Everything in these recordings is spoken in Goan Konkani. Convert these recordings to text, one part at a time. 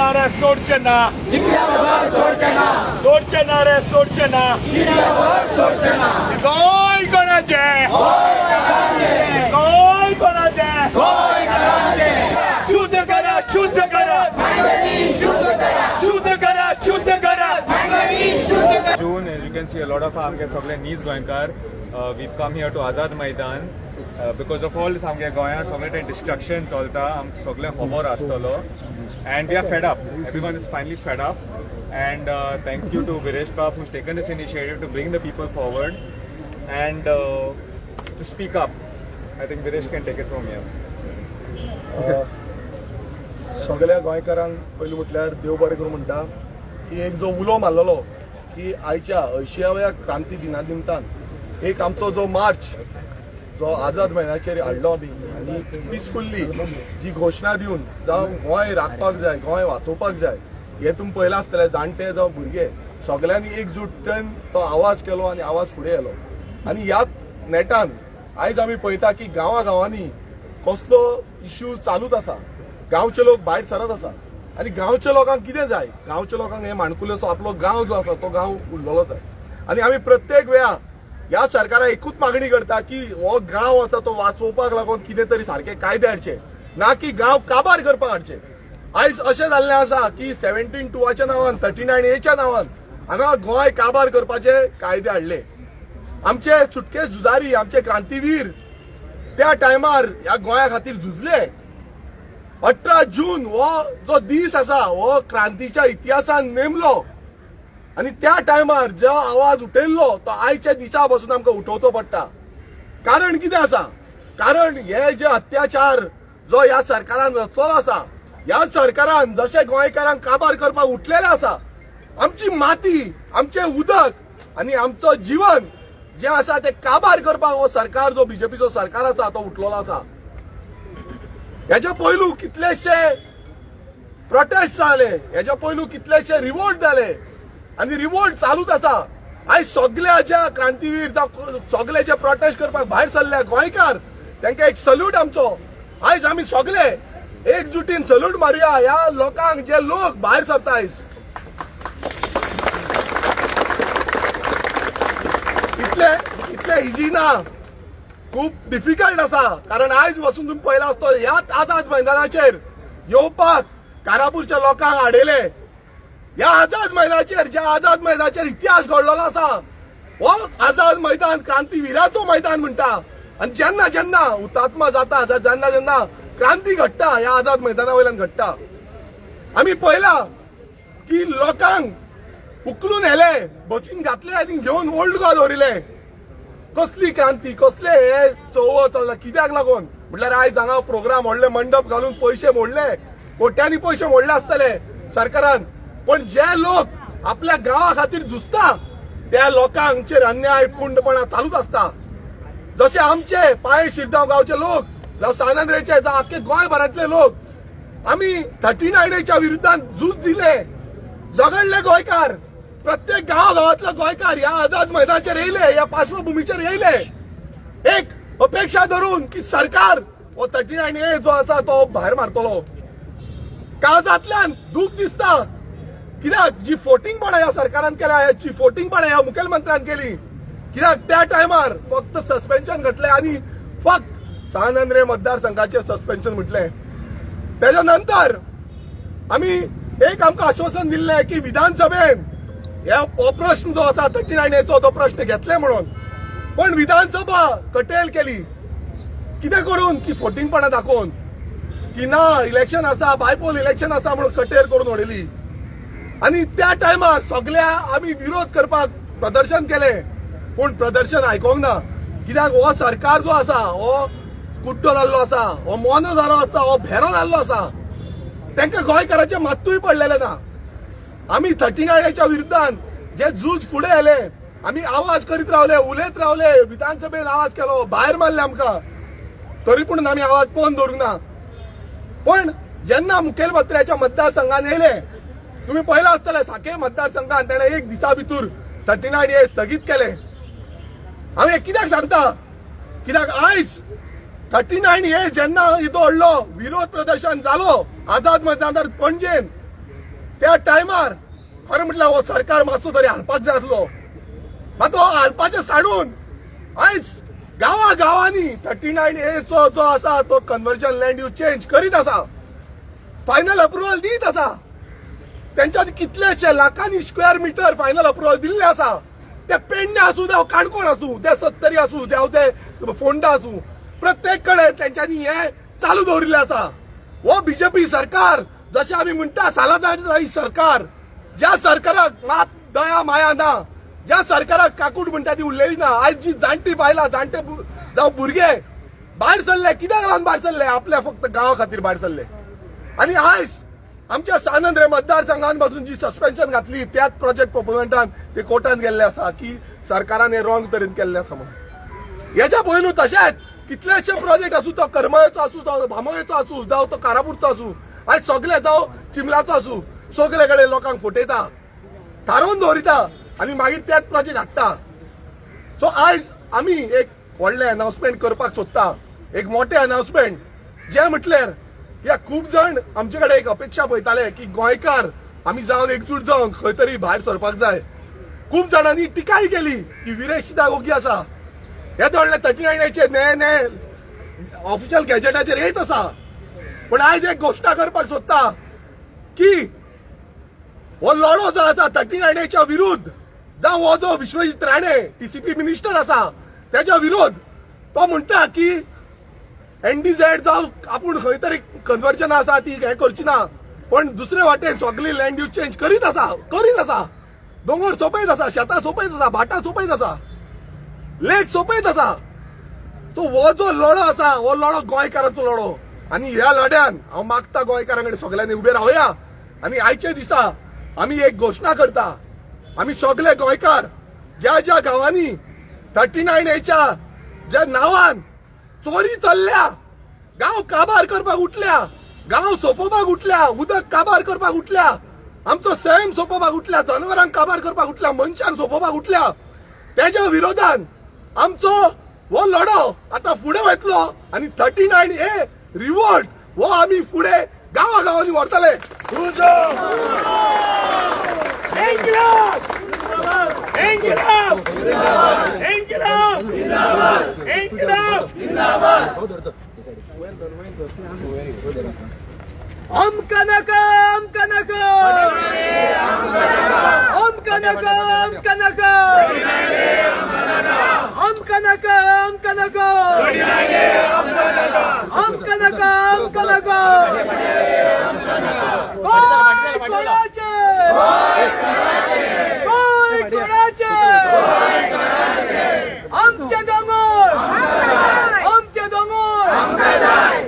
ना रे सोडचे ना, सोडचे ना रे सोडचे ना। गोंय कोणाचें? गोंय कोणाचें? शुद्ध करा, शुद्ध करा, शुद्ध करा, शुद्ध करा। June, as you can see, a lot of आमगे सगळे नीज गोंयकार, we've come here to Azad Maidan because of all this आमगे गोंयांत सगळे ते डिस्ट्रक्शन चलता, आमकां सगळें खबर आसतलो and we are fed up. Everyone is finally fed up and thank you to Viresh Bab who's taken this initiative to bring the people forward and to speak up. I think Viresh can take it from here. सगळ्या गोंयकारांक पयलीं म्हटल्यार देव बरें करूं म्हणटा की एक जो उलो मारलेलो की आयच्या अंयशीव्या क्रांती दिना निमतान एक आमचो जो मार्च जो आझाद मैदानाचेर हाडलो आमी आनी पिसफुल्ली जी घोशणा दिवन जावं गोंय राखपाक जाय, गोंय वाचोवपाक जाय, हें तुमी पळयलां आसतलें. जाणटे जावं भुरगे सगळ्यांनी एकजुटन तो आवाज केलो आनी आवाज फुडें येलो आनी ह्याच नेटान आयज आमी पळयता की गांवा गांवांनी कसलो इश्यू चालूच आसा. गांवचे लोक भायर सरत आसा आनी गांवच्या लोकांक कितें जाय? गांवच्या लोकांक हे माणकुलेचो आपलो गांव जो आसा तो गांव उरलेलो जाय. आनी आमी प्रत्येक वेळा ह्या सरकाराक एकूच मागणी करता की हो गांव आसा तो वाचोवपाक लागून कितें तरी सारके कायदे हाडचे, ना की गांव काबार करपाक हाडचे. आयज अशें जाल्लें आसा की 17(2) नांवान, 39Aच्या नांवान हांगा गोंय काबार करपाचे कायदे हाडले. आमचे सुटके झुजारी, आमचे क्रांतीवीर त्या टायमार ह्या गोंया खातीर झुजले. 18 जून हो जो दीस आसा हो क्रांतीच्या इतिहासान नेमलो आनी त्या टायमार जो आवाज उठयल्लो तो आयच्या दिसा पासून आमकां उठोवचो पडटा. कारण कितें आसा? कारण हे जे अत्याचार जो ह्या सरकारान रचलो आसा, ह्या सरकारान जशे गोंयकारांक काबार करपाक उठलेले आसा, आमची माती, आमचें उदक आनी आमचो जीवन जें आसा तें काबार करपाक हो सरकार जो बीजेपीचो सरकार आसा तो उठलेलो आसा. हेच्या पयलू कितलेशे प्रोटेस्ट जाले, हेच्या पयलू कितलेशे रिवोल्ट जाले आनी रिवोल्ट चालूच आसा. आयज सगल्या ज्या क्रांतीवीर जावं सगळे जे प्रोटेस्ट करपाक भायर सरल्या गोंयकार, तांकां एक सल्यूट आमचो. आयज आमी सगळे एकजुटीन सल्यूट मारुया ह्या लोकांक जे लोक भायर सरता आयज. इतले इतले इजी ना, खूब डिफिकल्ट आसा. कारण आयज वचून तुमी पळयला आसतो, ह्याच आझाद मैदानाचेर येवपाक कारापूरच्या लोकांक हाडयले. ह्या आझाद मैदानाचेर, ज्या आझाद मैदानाचेर इतिहास घडलेलो आसा, हो आझाद मैदान क्रांतीविराचो मैदान म्हणटा. आनी जेन्ना जेन्ना हुतात्मा जाता, जेन्ना जेन्ना क्रांती घडटा, ह्या आझाद मैदाना वयल्यान घडटा. आमी पळयला की लोकांक उखलून व्हेले, बसीन घातले आनी घेवन ओल्ड गोवा दवरिले. कसली क्रांती, कसले हे चळवळ चल्ला, कित्याक लागून? म्हटल्यार आयज हांगा प्रोग्राम व्हडले मंडप घालून पयशे मोडले, कोट्यांनी पयशे मोडले आसतले सरकारान. पण जे लोक आपल्या गांवा खातीर झुजता त्या लोकांचेर अन्याय पुंडपणा चालूच आसता. जशे आमचे पांय शिरदांव गांवचे लोक जावं सानंद्रेचे जावं आख्खे गोंयभरांतले लोक, आमी 39Aच्या विरुद्धान झूज दिले, झगडले. गोंयकार, प्रत्येक गांव गांवांतलो गोंयकार ह्या आझाद मैदानाचेर येयले, ह्या पार्श्वभूमीचेर येयले एक अपेक्षा धरून की सरकार हो 39A जो आसा तो भायर मारतलो. काळजांतल्यान दूख दिसता, कित्याक जी फोटिंगपणां ह्या सरकारान केल्या, जी फोटिंगपणां ह्या मुखेलमंत्र्यान केली. कित्याक त्या टायमार फक्त सस्पेन्शन घटलें आनी फक्त सान आंद्रे मतदारसंघाचेर सस्पेन्शन म्हटलें. त्याच्या नंतर आमी एक आमकां आश्वासन दिल्लें की विधानसभेन हे हो प्रश्न जो आसा 39Aचो तो प्रश्न घेतले म्हणून. पण विधानसभा कटेल केली. कितें करून की फोटिंगपणां दाखोवन की ना, इलेक्शन आसा, बायपोल इलेक्शन आसा म्हणून कटेल करून उडयली. आनी त्या टायमार सगल्या आमी विरोध करपाक प्रदर्शन केलें, पूण प्रदर्शन आयकोंक ना. कित्याक हो सरकार जो आसा हो कुड्डो जाल्लो आसा, हो मोनो जाल्लो आसा, हो भेरो जाल्लो आसा. तांकां गोंयकाराचें मात्तूय पडलेलें ना. आमी 39Aच्या विरुद्धान जे झूज फुडें आयले, आमी आवाज करीत रावले, उलयत रावले, विधानसभेन आवाज केलो, भायर मारले आमकां, तरी पूण आमी आवाज बंद दवरूंक ना. पण जेन्ना मुखेलमंत्र्याच्या मतदारसंघान येयले, तुम्ही पळयलां आसतलें, साके मतदारसंघान तेणें एक दिसा भितर 39A स्थगीत केले. हांव हें कित्याक सांगता? कित्याक आयज 39A जेन्ना इतो व्हडलो विरोध प्रदर्शन जालो आझाद मैदानार पणजेन, त्या टायमार खरें म्हटल्यार हो सरकार मातसो तरी हालपाक जाय आसलो. मात तो हालपाचें साडून आयज गांवा गांवांनी 39A चो जो आसा तो कन्वर्जन लँड यूज चेंज करीत आसा, फायनल अप्रुव्हल दीत आसा. तेंच्यानी कितलेशे लाखांनी स्क्वेअर मिटर फायनल अप्रुव्हल दिल्ले आसा. ते पेडणे आसूं, जावं काणकोण आसूं, ते सत्तरी आसूं, जावं ते फोंडा आसूं, प्रत्येक कडेन तेंच्यांनी हें चालू दवरिल्लें आसा. हो बीजेपी सरकार, जशें आमी म्हणटा सालादारी सरकार, ज्या सरकाराक मात दया माया ना, ज्या सरकाराक काकूट म्हणटा ती उरलेली ना. आयज जी जाणटी बायलां, जाणटे जावं भुरगे भायर सरले, कित्याक लागून भायर सरले? आपल्या फक्त गांवा खातीर भायर सरले. आनी आयज आमच्या सानंद रे मतदारसंघान पासून जी सस्पेन्शन घातली, त्याच प्रोजेक्ट प्रोपोनंटान ते कोर्टान गेल्ले आसा की सरकारान हे रॉंग तरेन केल्ले आसा म्हणून. हेच्या पयलू तशेंच कितलेशे प्रोजेक्ट आसूं, तो करमळेचो आसूं, जावं भामोळेचो आसूं, जावं तो कारापूरचो आसूं, आयज सगळे, जावं चिमलाचो आसूं, सगळे कडेन लोकांक फटयता, थारोवन दवरिता आनी मागीर त्याच प्रोजेक्ट हाडटा. सो आयज आमी एक व्हडलें अनाउन्समेंट करपाक सोदता, एक मोठें अनाउन्समेंट, जें म्हटल्यार या खूब जाण आमचे कडेन एक अपेक्षा पळयताले की गोंयकार आमी जावन एकजूट जावन खंय तरी भायर सरपाक जाय. खूब जाणांनी टिकाय केली की विरेश कित्याक ओगी आसा, हे व्हडले 39 चे ने ने ऑफिशियल गॅजेटाचेर येत आसा. पूण आयज एक घोशणा करपाक सोदता की हो लढो जो आसा 39 च्या विरुद्ध, जावं हो जो विश्वजीत राणे टीसीपी मिनिस्टर आसा तेच्या विरोध, तो म्हणटा की एनडीझेड जावं आपूण खंय तरी कन्वर्जन आसा ती हें करची ना, पण दुसरे वाटेन सगळी लँड यूज चेंज करीत आसा, करीत आसा. दोंगर सोंपयत आसा, शेतां सोंपयत आसा, भाटां सोंपयत आसा, लेक सोंपयत आसा. सो हो जो लढो आसा हो लढो गोंयकारांचो लढो आनी ह्या लढ्यान हांव मागता गोंयकारां कडेन सगळ्यांनी उबे रावया. आनी आयच्या दिसा आमी एक घोशणा करता, आमी सगळे गोंयकार ज्या ज्या गांवांनी 39 एच्या ज्या नांवान चोरी चल्ल्या, गांव काबार करपाक उठल्या, गांव सोंपोवपाक उठल्या, उदक काबार करपाक उठल्या, आमचो सैम सोंपोवपाक उठल्या, जनावरांक काबार करपाक उठल्या, मनशांक सोंपोवपाक उठल्या, तेच्या विरोधान आमचो हो लढो आता फुडें वयतलो आनी 39A revolt हो आमी फुडें गांवा गांवांनी व्हरतले. इन्कलाब! इन्कलाब! इन्कलाब! इन्कलाब! आमकां नाका, आमकां नाका, आमकां नाका, आमकां नाका, आमकां नाका, आमकां नाका, आमकां नाका, आमकां नाका. गोंय कोणाचें? गोंय कोणाचें? आमचे दोंगर, आमचे दोंगर,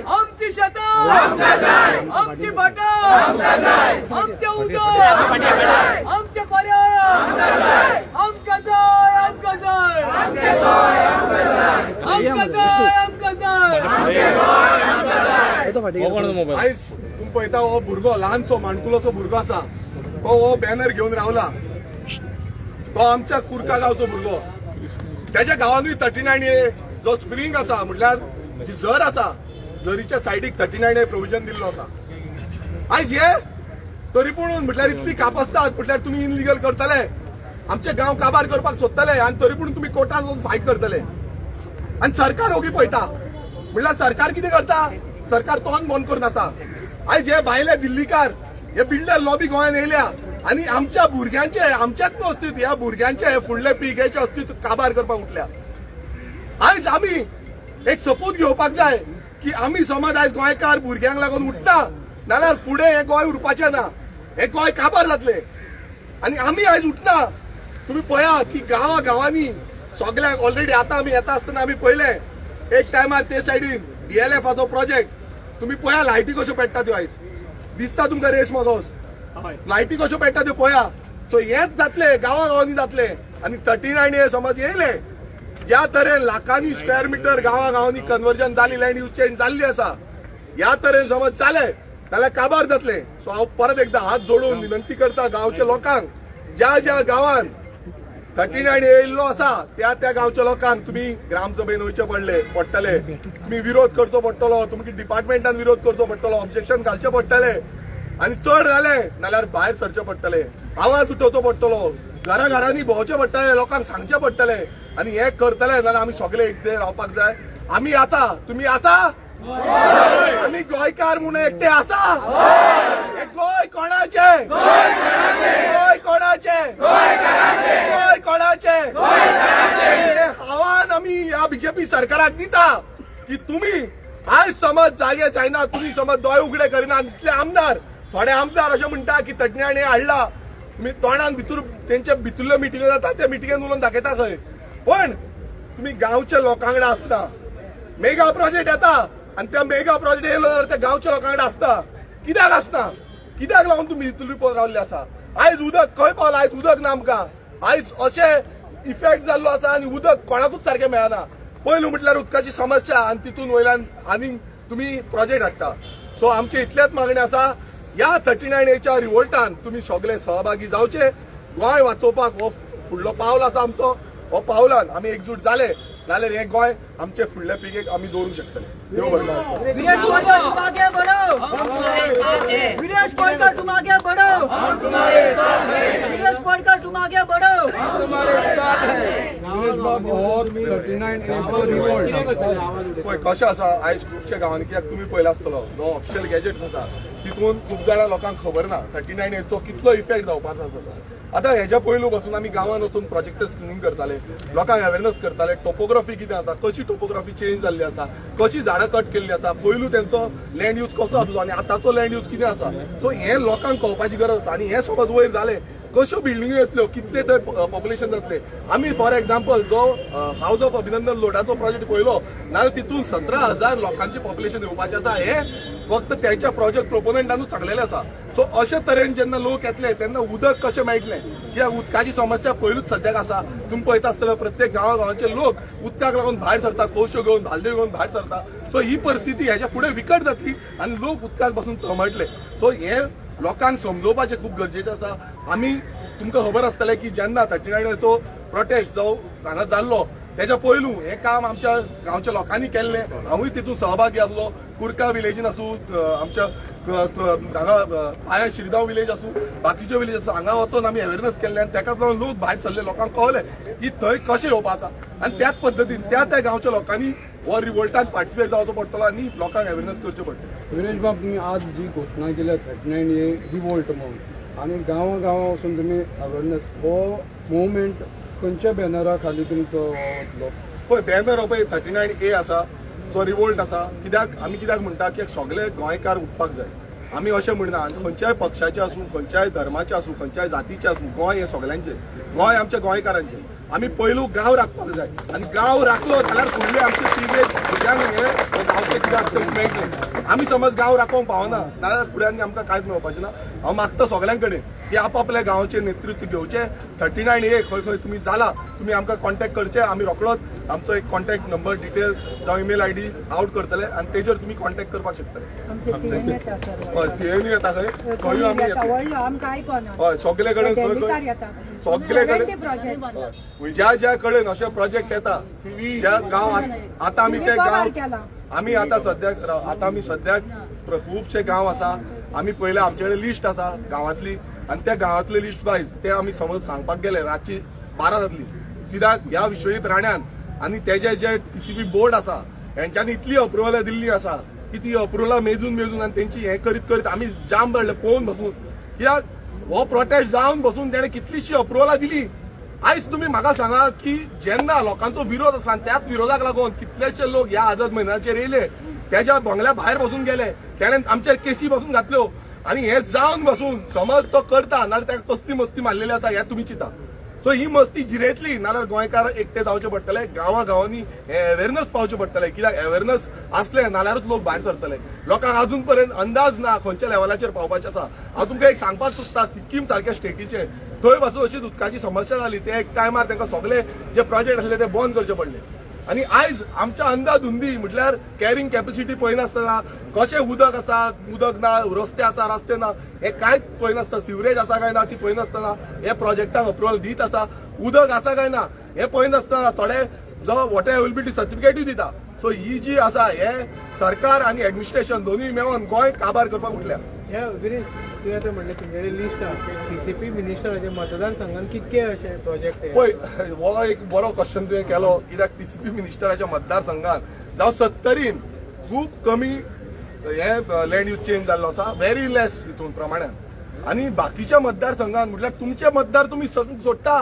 आमची शेतां, आमची भाटां, आमचें उदक, आमचें पर्यावरण आमकां जाय, आमकां जाय, आमकां जाय, आमकां जाय. आयज तुमी पळयता, हो भुरगो ल्हानसो माणकुलोसो भुरगो आसा, तो हो बॅनर घेवन रावला. तो आमच्या कुर्का गांवचो भुरगो. त्याच्या गांवानूय 39A जो स्प्रिंग आसा, म्हटल्यार जी झर आसा, झरीच्या सायडीक 39A provision दिल्लो आसा. आयज हे तरी पूण म्हटल्यार इतली कापसतात, म्हटल्यार तुमी इनलिगल करतले, आमचे गांव काबार करपाक सोदतले आनी तरी पूण तुमी कोर्टान वचून फायट करतले आनी सरकार ओगी पळयता. म्हणल्यार सरकार कितें करता? सरकार तोंड बंद करून आसा. आयज हे भायले दिल्लीकार, हे बिल्डर लॉबी गोंयांत येयल्या आनी आमच्या भुरग्यांचे, आमच्याच न्हू अस्तित्व, ह्या भुरग्यांचे हे फुडले पिळगेचे अस्तित्व काबार करपाक उठल्या. आयज आमी एक सपूत घेवपाक जाय की आमी समज आयज गोंयकार भुरग्यांक लागून उठता नाल्यार फुडें हें गोंय उरपाचें ना, हें गोंय काबार जातलें. आनी आमी आयज उठना. तुमी पळया की गांवा गांवांनी सगळ्यांक ऑलरेडी आतां आमी येता आसतना आमी पळयलें, एक टायमार ते सायडीन डीएलएफाचो प्रोजेक्ट, तुमी पळया लायटी कश्यो पेट्टा त्यो. आयज दिसता तुमकां रेश मगोस लायटी कश्यो पेट्टा त्यो पळया. सो हेंच जातलें, गांवा गांवांनी जातलें. आनी 39A समज येयले, ज्या तरेन लाखांनी स्क्वेअर मिटर गांवा गांवांनी कन्वर्जन जाली, लँड यूज चेंज जाल्ली आसा, ह्या तरेन समज जाले जाल्यार काबार जातले. सो हांव परत एकदा हात जोडून विनंती करता गांवच्या लोकांक, ज्या ज्या गांवान 39 येयल्लो आसा त्या त्या गांवच्या लोकांक तुमी ग्रामसभेन वयचे पडटले, तुमी विरोध करचो पडटलो, तुमकां डिपार्टमेंटान विरोध करचो पडटलो, ऑब्जेक्शन घालचें पडटलें. आनी चड जालें नाल्यार भायर सरचें पडटलें, आवाज उठोवचो पडटलो, घरा घरांनी भोंवचें पडटलें, लोकांक सांगचें पडटलें. आनी हें करतले जाल्यार आमी सगळे एकटे रावपाक जाय. आमी आसा, तुमी आसा, आमी गोंयकार म्हणून एकटे आसा. हे गोंय कोणाचें? गोंय कोणाचें? गोंय कोणाचें? हे आव्हान आमी ह्या बीजेपी सरकाराक दिता की तुमी आयज समज जागे जायना, तुमी समज दोळे उगडे करिना. इतले आमदार, थोडे आमदार अशें म्हणटा की 39 हे हाडला, तुमी तोंडान भितर तेंच्या भितरल्यो मिटिंगो जाता, त्या मिटिंगेन उलोवन दाखयता खंय, पण तुमी गांवच्या लोकां कडेन आसता. मेगा प्रोजेक्ट येता आनी त्या मेगा प्रोजेक्ट येयलो जाल्यार त्या गांवच्या लोकां कडेन आसता. कित्याक आसना? कित्याक लागून तुमी हितून रावल्ले आसा? आयज उदक खंय पावला? आयज उदक ना आमकां. आयज अशें इफेक्ट जाल्लो आसा आनी उदक कोणाकूच सारकें मेळना. पयलू म्हटल्यार उदकाची समस्या आनी तितून वयल्यान आनीक तुमी प्रोजेक्ट हाडटा. सो आमचे इतलेच मागणें आसा, ह्या 39 एच्या रिवोल्टान तुमी सगळे सहभागी जावचे. गोंय वाचोवपाक हो फुडलो पावल आसा आमचो. हो पावलान आमी एकजूट जाले जाल्यार हें गोंय आमचे फुडल्या पिळगेक आमी दवरूंक शकतले. देव बरें करूं. विरेश पाटकर, तुम आगे बढ़ो. विरेश पाटकर, तुम आगे बढ़ो. विरेश पाटकर, तुम आगे बढ़ो. 39 ए रिवोल्ट. पळय कशें आसा, आयज खुबशे गांवांनी, कित्याक तुमी पळयला आसतलो जो ऑफिशियल गॅजेट्स आसा तितून खूब जाणां लोकांक खबर ना 39 एचो कितलो इफेक्ट जावपाचो आसा तो. आतां हेज्या पयलू पासून आमी गांवांत वचून प्रोजेक्टर स्क्रिनींग करताले, लोकांक अवेरनस करताले, टोपोग्राफी कितें आसा, कशी टोपोग्राफी चेंज जाल्ली आसा, कशी झाडां कट केल्ली आसा, पयलू तेंचो लँड यूज कसो आसलो आनी आतांचो लँड यूज कितें आसा. सो हें लोकांक कळपाची गरज आसा. आनी हें समज वयर जालें, कश्यो बिल्डिंग्यो येतल्यो, कितले थंय पॉप्युलेशन जातले. आमी फॉर एग्जाम्पल जो हावज ऑफ अभिनंदन लोढाचो प्रोजेक्ट पळयलो नाल्यार तितून 17,000 लोकांची पॉप्युलेशन येवपाचें आसा, हे फक्त त्यांच्या प्रोजेक्ट प्रोपोनंटानूच सांगलेलें आसा. सो अशे तरेन जेन्ना लोक येतले तेन्ना उदक कशें मेळटलें? कित्याक उदकाची समस्या पयलूच सद्याक आसा. तुमी पळयता आसतले, प्रत्येक गांवा गांवांचे लोक उदकाक लागून भायर सरता, कवश्यो घेवन, बालद्यो घेवन भायर सरता. सो ही परिस्थिती हेच्या फुडें विकट जातली आनी लोक उदकाक बसून तळमळटले. सो हे लोकांक समजोवपाचें खूब गरजेचें आसा. आमी तुमकां खबर आसतलें की जेन्ना 39चो प्रोटेस्ट जावं हांगा जाल्लो, तेच्या पयलू हें काम आमच्या गांवच्या लोकांनी केल्लें. हांवूय तितून सहभागी आसलो. कुरका विलेजीन आसूं, आमच्या हांगा पाया शिरगांव विलेज आसूं, बाकीच्यो विलेज आसूं, हांगा वचून आमी अवेरनस केल्लें आनी तेकाच लागून लोक भायर सरले. लोकांक कळलें की थंय कशें येवपा आसा आनी त्याच पद्दतीन त्या त्या गांवच्या लोकांनी हो रिवोल्टान पार्टिसिपेट जावचो पडटलो आनी लोकांक अवेरनस करचें पडटलें. विरेश बाब, तुमी आज जी घोशणा केल्या 39 ए रिवोल्ट म्हणून आनी गांवां गांवां वचून तुमी अवेरनस, हो मुवमेंट खंयच्या बॅनरा खाली तुमचो हो वतलो? पळय, बॅनर हो पळय 39 ए आसा, सो रिवोल्ट आसा. कित्याक आमी कित्याक म्हणटा की सगळे गोंयकार उठपाक जाय. आमी अशें म्हणना आनी खंयच्याय पक्षाचे आसूं, खंयच्याय धर्माचे आसूं, खंयच्याय जातीचे आसूं, गोंय हें सगल्यांचें, गोंय आमच्या गोंयकारांचें. आमी पयलू गांव राखपाक जाय आनी गांव राखलो जाल्यार फुडले आमचे पिळगे भुरग्यांक हे गांवचे कितें आसता तें मेळटलें. आमी समज गांव राखोवंक पावना नाजाल्यार फुडें आमकां कांयच मेळपाचें ना. हांव मागता सगळ्यां कडेन की आपापल्या गांवचें नेतृत्व घेवचें. 39 ए खंय खंय तुमी जाला, तुमी आमकां कॉन्टेक्ट करचे. आमी रोखडोच आमचो एक कॉन्टेक्ट नंबर डिटेल जावं ईमेल आयडी आउट करतले आनी तेजेर तुमी कॉन्टेक्ट करपाक शकतले. आमचे थियेन येता सर. हय, थियेनूय येता खंय खंय आमी येता येता. व्हडलो आमकां आयकोना. हय, सगळे कडेन खंय दिल्लीकार खंय येता. सगळे कडेन. प्रोजेक्ट. ज्या ज्या कडेन अशे प्रोजेक्ट येता ज्या गांव आतां आमी ते गांव केला. आमी आतां सद्याक आतां आमी सद्याक खुबशे गांव आसा. आमी पयले आमचे कडेन लिस्ट आसा गांवांतली आनी त्या गांवांतले लिस्ट वायज ते आमी समज सांगपाक गेले रातची 12 जातली. कित्याक ह्या विश्वजीत राण्यान आनी तेजे जे टीसीपी बोर्ड आसा हेंच्यांनी इतली अप्रुवलां दिल्ली आसा की ती अप्रुवलां मेजून मेजून आनी तेंची हें करीत करीत आमी जाम पडले पळोवन बसून. कित्याक हो प्रोटेस्ट जावन बसून तेणें कितलीशी अप्रुवलां दिली. आयज तुमी म्हाका सांगा की जेन्ना लोकांचो विरोध आसा आनी त्याच विरोधाक लागून कितलेशे लोक ह्या आझाद मैदानाचेर येयले, तेज्या बंगल्या भायर बसून गेले, तेणें आमचे केसी बसून घातल्यो आनी हे जावन बसून समज तो करता नाल्यार ताका कसली मस्ती मारलेली आसा हें तुमी चिंता. सो ही मस्ती जिरयतली नाल्यार गोंयकार एकटे जावचे पडटले. गांवा गांवांनी हे अवेरनस पावचें पडटलें. कित्याक अवेरनस आसलें नाल्यारूच लोक भायर सरतले. लोकांक अजून पर्यंत अंदाज ना खंयच्या लेवलाचेर पावपाचें आसा. हांव तुमकां एक सांगपाक सोदता, सिक्कीम सारक्या स्टेटीचे थंय पासून अशीच उदकाची समस्या जाली. ते एक टायमार तांकां सगळे जे प्रोजेक्ट आसले ते बंद करचे पडले. आनी आयज आमच्या अंदाधुंदी म्हटल्यार कॅरिंग कॅपॅसिटी पळयनासतना, कशें उदक आसा उदक ना, रस्ते आसा रस्ते ना, हे कांयच पळयनासतना, सिवरेज आसा काय ना ती पळयनासतना हे प्रोजेक्टाक अप्रुवल दीत आसा. उदक आसा काय ना हे पळयनासतना थोडे जो वॉटर अवेलेबिलिटी सर्टिफिकेटूय दिता. सो ही जी आसा हे सरकार आनी एडमिनिस्ट्रेशन दोनूय मेळोन गोंय काबार करपाक उठल्या. हे विरेश तुवें आतां म्हणलें तुमचे लिस्ट आहा टीसीपी मिनिस्टराचे मतदारसंघात कितके अशे प्रोजेक्ट? पळय, हो एक बरो क्वेश्चन तुवें केलो, कित्याक टीसीपी मिनिस्टराच्या मतदारसंघात जावं सत्तरीन खूब कमी हे लँड यूज चेंज जाल्लो आसा, व्हेरी लेस हितून प्रमाणान. आनी बाकीच्या मतदारसंघात म्हटल्यार तुमचे मतदार तुमी सोडटा.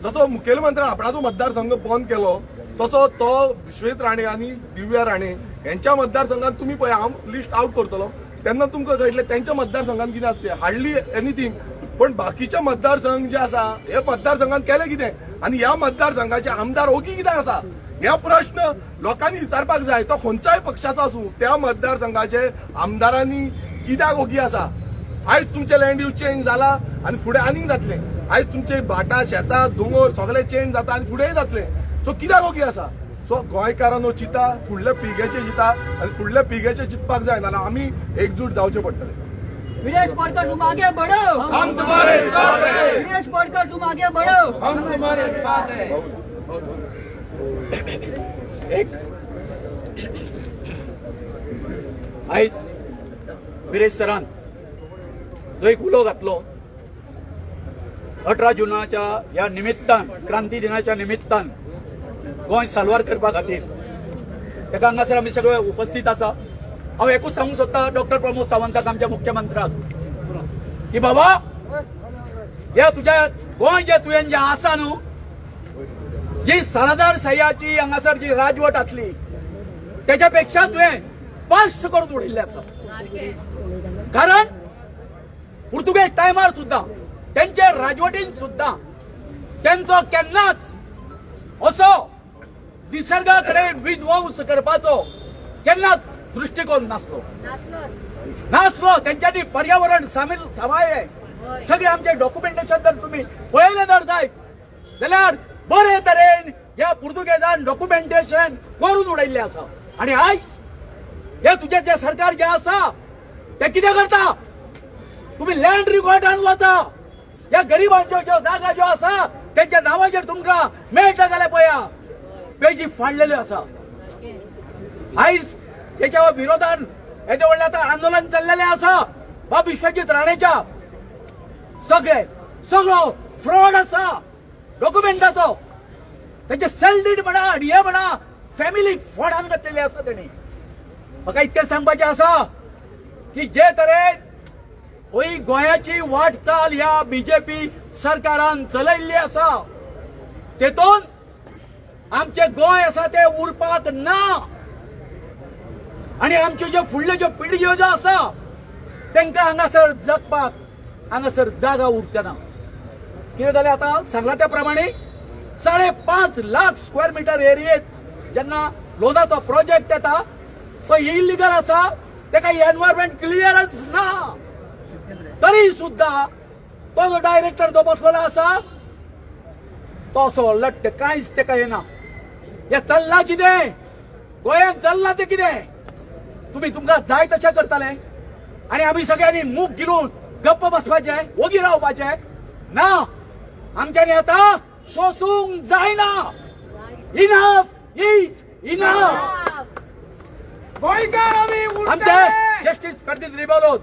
जसो मुखेलमंत्र्यान आपणाचो मतदारसंघ बंद केलो, तसो तो विश्वजीत राणे आनी दिव्या राणे यांच्या मतदारसंघात तुमी पळय, हांव लिस्ट आउट करतलो तेन्ना तुमकां कळटलें त्यांच्या मतदारसंघात कितें आसता. Hardly anything. पण बाकीचे मतदारसंघ जे आसा, हे मतदारसंघात केले कितें आनी ह्या मतदारसंघाचे आमदार ओगी कित्याक आसा, हे प्रश्न लोकांनी विचारपाक जाय. तो खंयच्याय पक्षाचो आसूं, त्या मतदारसंघाचे आमदारांनी कित्याक ओगी आसा? आयज तुमचे लँड यूज चेंज जाला आनी फुडें आनीक जातले. आयज तुमचे भाटां, शेतां, दोंगर सगळे चेंज जाता आनी फुडेंय जातले. सो कित्याक ओगी आसा? सो गोंयकारांनो, चिंता, फुडल्या पिळगेचे चिंता आनी फुडल्या पिळगेचे चिंतपाक जाय, नाल्यार आमी एकजूट जावचे पडटले. विरेश बोरकर, तुम आगे बढ़ो, हम तुम्हारे साथ हैं. विरेश बोरकर, तुम आगे बढ़ो. हम तुम्हारे साथ हैं. एक आयज विरेश सरान जो एक उलो घातलो 18 जुनाच्या ह्या निमित्तान, क्रांती दिनाच्या निमित्तान गोंय साल्वार करपा खातीर, ताका हांगासर आमी सगळे उपस्थित आसा. हांव एकूच सांगूंक सोदता डॉक्टर प्रमोद सावंताक, आमच्या मुख्यमंत्र्याक, की बाबा, हे तुज्या गोंय जे तुवें जें आसा न्हू, जी सरदारशाहीची हांगासर जी राजवट आसली, त्याच्या पेक्षा तुवें स्पश्ट करून उडयल्लें आसा. कारण पुर्तुगेज टायमार सुद्धा, त्यांच्या राजवटीन सुद्धा त्यांचो केन्नाच असो निसर्गा कडेन विध्वंस करपाचो केन्नाच दृश्टिकोन नासलो नासलो त्यांच्यानी पर्यावरण सामील सांबाळ्ळें. सगळे आमचे डॉक्युमेंटेशन जर तुम्ही पळयलें जर जायत जाल्यार बरे तरेन ह्या पुर्तुगेजान डॉक्युमेंटेशन करून उडयल्लें आसा. आनी आयज हे तुजें जे सरकार जे आसा ते कितें करता? तुम्ही लँड रिकॉर्डान वता, ह्या गरिबांच्यो ज्यो जागा ज्यो आसा तेंच्या नांवाचेर तुमकां मेळटा जाल्यार पळया, पेजी फाडलेल्यो आसा. आयज तेच्या विरोधान हेच्या व्हडलें आतां आंदोलन चल्लेलें आसा. बाब विश्वजीत राणेच्या सगळे सगळो फ्रॉड आसा डॉक्युमेंटाचो. तेचे सेल डीड म्हणा आनी हे म्हणा, फॅमिलीक फोडान घातलेले आसा तेणी. म्हाका इतकें सांगपाचें आसा की जे तरेन ही गोंयाची वाटचाल ह्या बीजेपी सरकारान चलयल्ली आसा, तेतून आमचें गोंय आसा तें उरपाक ना आनी आमच्यो ज्यो फुडल्यो ज्यो पिळग्यो ज्यो आसा तांकां हांगासर जगपाक हांगासर जागा उरचे ना. कितें जालें आतां सांगला त्या प्रमाणे, 5.5 लाख स्क्वेअर मिटर एरियेत जेन्ना लोनाचो प्रोजेक्ट येता, तो इलिगल आसा. ताका एनवायरमेंट क्लियरन्स ना, तरी सुद्धा तो जो डायरेक्टर जो बसलेलो आसा तो असो लट्ट, कांयच ताका येना. हे चल्लां कितें गोंयांत, चल्लां तें कितें? तुमी तुमकां जाय तशें करताले आनी आमी सगळ्यांनी मूग गिळून गप्प बसपाचें, ओगी रावपाचें ना. आमच्यांनी आतां सोसूंक जायना. Enough is enough. गोंयकार आमी. आमचे जस्टीस फेर्दिंद रिबेलो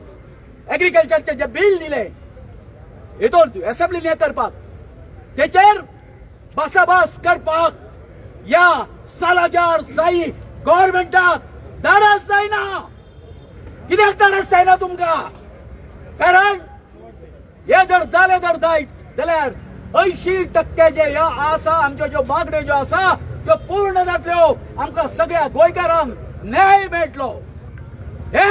एग्रीकल्चरचे जे बिल दिले हितून असेंब्लीन हे करपाक, तेचेर भासाभास करपाक या सालाजार साई गव्हर्मेंटाक धाडस जायना. कित्याक धाडस जायना तुमकां? कारण हे जर जालें जर जायत जाल्यार 80% जे ह्या आसा, आमच्यो ज्यो मागण्यो ज्यो आसा त्यो पूर्ण जातल्यो, आमकां सगळ्या गोंयकारांक न्याय मेळटलो. हे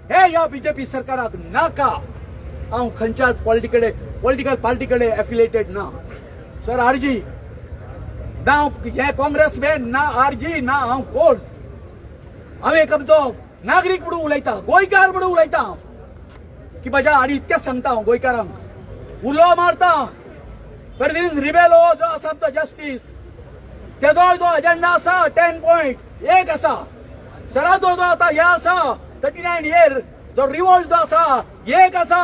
हे ह्या बीजेपी सरकाराक नाका. हांव खंयच्याच पॉलिटिकडे पॉलिटिकल पार्टी कडेन एफिलिएटेड ना सर. आरजी ना, हांव हे काँग्रेस मॅन ना, आरजी ना, हांव कोण? हांव एक आमचो नागरीक म्हणून उलयता, गोंयकार म्हणून उलयता हांव की म्हज्या. आनी इतकेंच सांगता हांव गोंयकारांक, उलो मारता, फेर्दिंद रिबेलो जो आसा तो जस्टीस, तेजो जो एजेंडा आसा 10 पॉयंट एक आसा, सराचो जो आतां हे आसा 39 इयर जो रिवोल्ट जो आसा एक आसा.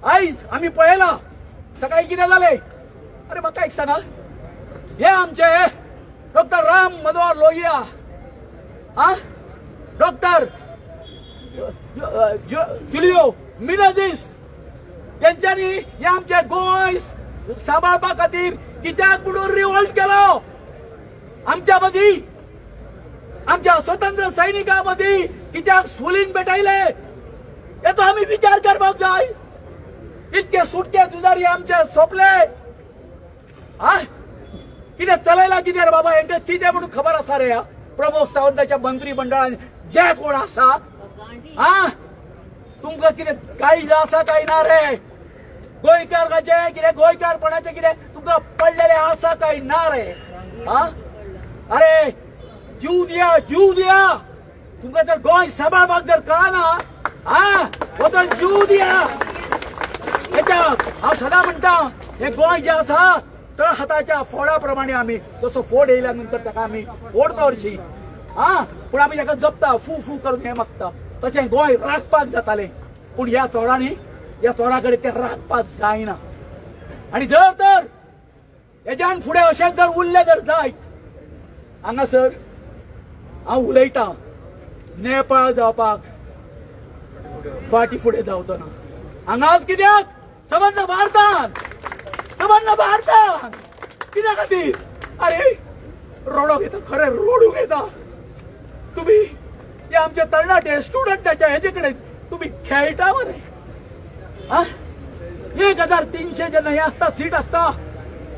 आयज आमी पळयला सकाळी कितें जालें. अरे, म्हाका एक सांगा, हे आमचे डॉक्टर राम मनोहर लोहिया, आ डॉक्टर जुलियो मिनेझीस यांच्यानी हे आमचे गोंय सांबाळपा खातीर कित्याक म्हणून रिवोल्ट केलो? आमच्या मदीं, आमच्या स्वतंत्र सैनिकां मदीं कित्याक स्फुलिंग पेटयले हेचो आमी विचार करपाक जाय. इतके सुटके झुजारी आमचे सोंपले. आ कितें चलयला कितें रे बाबा हेंका कितें म्हणून खबर आसा रे? प्रमोद सावंताच्या मंत्रीमंडळान जे कोण आसा, आ तुमकां कितें कांय आसा काय ना रे? गोंयकाराचें कितें, गोंयकारपणाचें कितें तुमकां पडलेलें आसा काय ना रे? आ अरे जीव दिया, जीव दिया. तुमकां जर गोंय सांबाळपाक जर कळना, आ वचून जीव दिया. हेच्या हांव सदां म्हणटा, हें गोंय जें आसा तळ हाताच्या फोडा प्रमाणे आमी जसो फोड येयल्या नंतर ताका आमी फोडता हरशीं, आ पूण आमी ताका जपता, फू फू करून हें मागता. तशें गोंय राखपाक जातालें, पूण ह्या चोरांनी, ह्या चोरा कडेन तें राखपाक जायना. आनी जर तर हेज्यान फुडें अशेंच जर उरलें जर जायत, हांगासर हांव उलयतां, नेपाळ जावपाक फाटी फुडें जावचो ना. हांगाच कित्याक सबंद भारतान, सबंद भारतान कित्या खातीर? अरे रडोंक येता, खरें रडूंक येता. तुमी हे आमचे तरणाटे स्टुडंटाच्या हेजे कडेन तुमी खेळटा मरे. आ 1300 जेन्ना हें आसता, सीट आसता,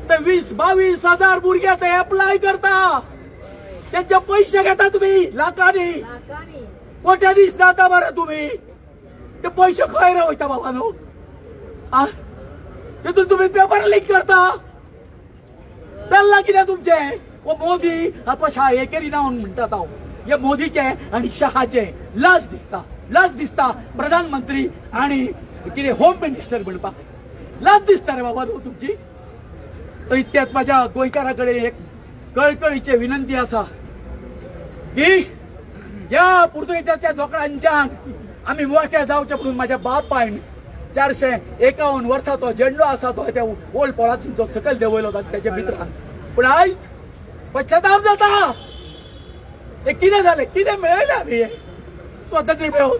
ते 20-22 हजार भुरगे ते एप्लाय करता. तेंचे पयशे घेता तुमी लाखांनी, कोट्यांनी जाता मरे तुमी. ते पयशे खंय रे वयता बाबा न्हू? आ तितून तुमी पेपर लीक करता. चल्ला कितें तुमचें? वो मोदी अथवा शाह हे करिना म्हणून म्हणटात हांव. हे मोदीचे आनी शहाचे लज दिसता, लज दिसता प्रधानमंत्री आनी कितें होम मिनिस्टर म्हणपाक लज दिसता रे बाबा न्हू तुमची. तर इतक्यात माझ्या गोंयकारा कडेन एक कळकळीची विनंती आसा की ह्या पुर्तुगेजाच्या जोकडांच्यान आमी वाट्या जावचे म्हणून माझ्या बापायन 451 वर्सां तो झेंडो आसा तो त्या ओल्ड पोळासून तो सकयल देंवयलो तेच्या मित्रान. पूण आयज पश्चाताप जाता. हे कितें जालें? कितें मेळयलें आमी? स्वातंत्र्य मेळोवन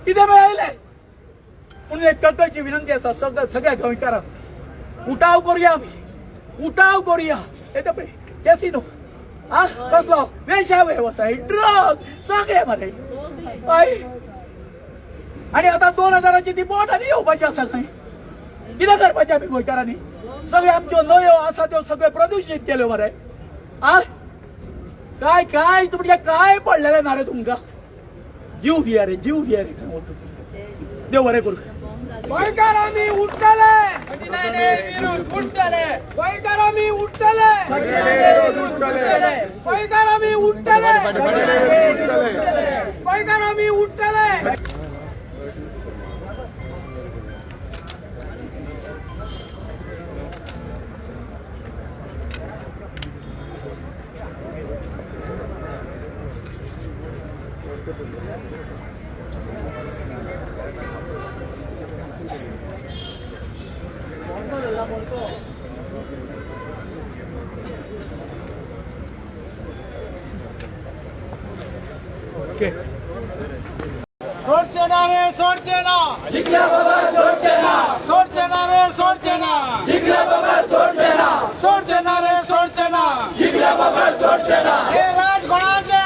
कितें मेळयलें? म्हणून एक कळकळची विनंती आसा सगळ्या गोंयकारांक, उठाव करुया आमी, उठाव करुया. येता पळय कॅसिनो, आ कसलो वेशा वेवसाय, ड्रग सगळे मरे. हय, आनी आतां 2000ची ती बोट आनी येवपाची आसा खंय. कितें करपाचें आमी गोंयकारांनी? सगळे आमच्यो न्हंयो आसा त्यो सगळ्यो प्रदुशीत केल्यो मरे. आ काय काय तुमचें काय पडलेलें ना रे तुमकां? जीव दिया रे, जीव दिया रे. खंय वचून देव बरें करूं. गोंयकार आमी उठतले, गोंयकार आमी उठतले, गोंयकार आमी उठतले, गोंयकार आमी उठतले. सोडचे ना रे, सोडचे ना, सोडचे ना रे, सोडचे ना, सोडचे ना रे, सोडचे ना. हे राज कोणाचे?